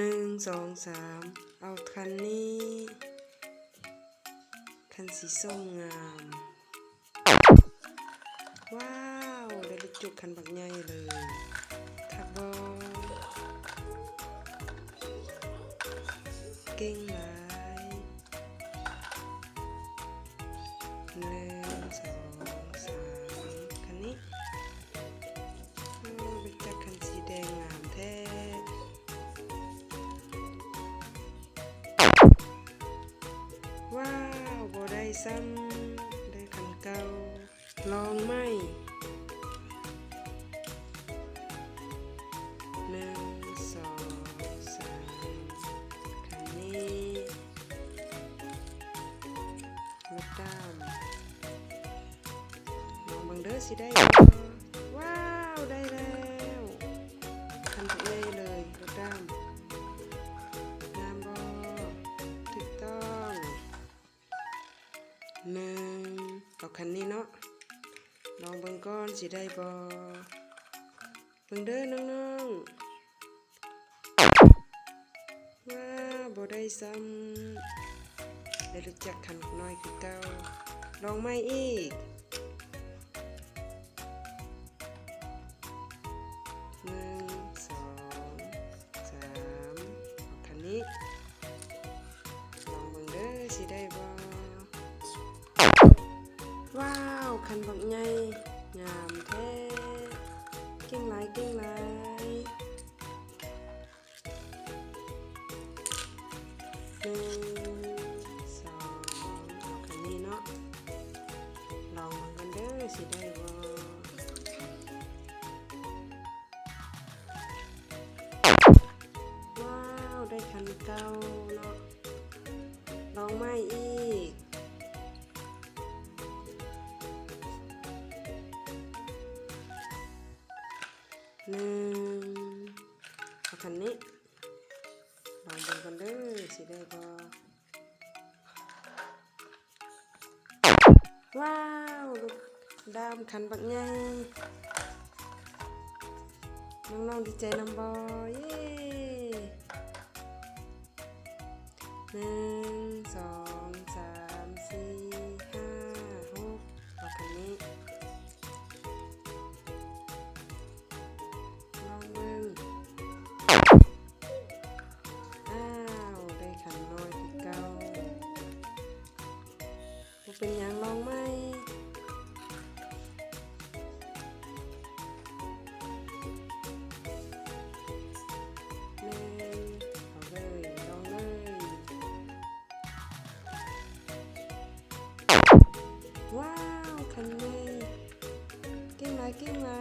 ໜຶ່ງ ສອງ ສາມ ເອົາຄັນນີ້ ຄັນສີສົ້ມງາມ. ວ້າວ ໄດ້ລູກຈົກຄັນບັກໃຫຍ່ເລີຍ ຄັກບໍ່? ເກັ່ງຫຼາຍ. ໜຶ່ງ ສອງ ສາມ ຄັນນີ້. ໂອ້ ໄປຈັບຄັນສີແດງງາມແທ້. ວ້າວ ບໍ່ໄດ້ຊ້ຳ ໄດ້ຄັນເກົ່າ. ລອງໃໝ່. ໜຶ່ງ ສອງ ສາມ ຄັນນີ້ ລົດດຳ. ລອງເບິ່ງເດີ ຊິໄດ້ບໍ່? ວ້າວ ໄດ້ແລ້ວ ຄັນບັກໃຫຍ່ເລີຍ ລົດດຳ. ງາມບໍ່? ຖືກຕ້ອງ. ໜຶ່ງ ເອົາຄັນນີ້ເນາະ ລອງເບິ່ງກ່ອນ ຊິໄດ້ບໍ່? ເບິ່ງເດີນ້ອງໆ. ວ້າວ ບໍ່ໄດ້ຊ້ຳ ໄດ້ຮູ້ຈັກຄັນນ້ອຍຄືເກົ່າ. ລອງໃໝ່ອີກ. ໜຶ່ງ ສອງ ສາມ ຄັນນີ້ ລອງເບິ່ງເດີ ຊິໄດ້ບໍ່? ວ້າວ ຄັນບັກໃຫຍ່ ງາມແທ້ ເກັ່ງຫຼາຍ ເກັ່ງຫຼາຍ. ໜຶ່ງ ສອງ ເອົາຄັນນີ້ເນາະ ລອງເບິ່ງກັນເດີ ຊິໄດ້ບໍ່? ວ້າວ ໄດ້ຄັນເກົ່າເນາະ ລອງໃໝ່ອີກ. ໜຶ່ງ ເອົາຄັນນີ້ ລອງເບິ່ງກ່ອນເດີ ຊິໄດ້ບໍ່? ວ້າວ ລູກດຳຄັນບັກໃຫຍ່ ນ້ອງໆ ດີໃຈນຳບໍ່? ເຢ້ ໜຶ່ງ ສອງ ສາມ ສີ່ ຫ້າ ຫົກ ເອົາຄັນນີ້ ລອງເບິ່ງ. ອ້າວ ໄດ້ຄັນນ້ອຍຄືເກົ່າ. ບໍ່ເປັນຫຍັງ ລອງໃໝ່. ແມ່ນ ເອົາເລີຍ ລອງເລີຍ. ວ້າວ ຄັນໃຫຍ່ ເກັ່ງຫຼາຍ ເກັ່ງຫຼາ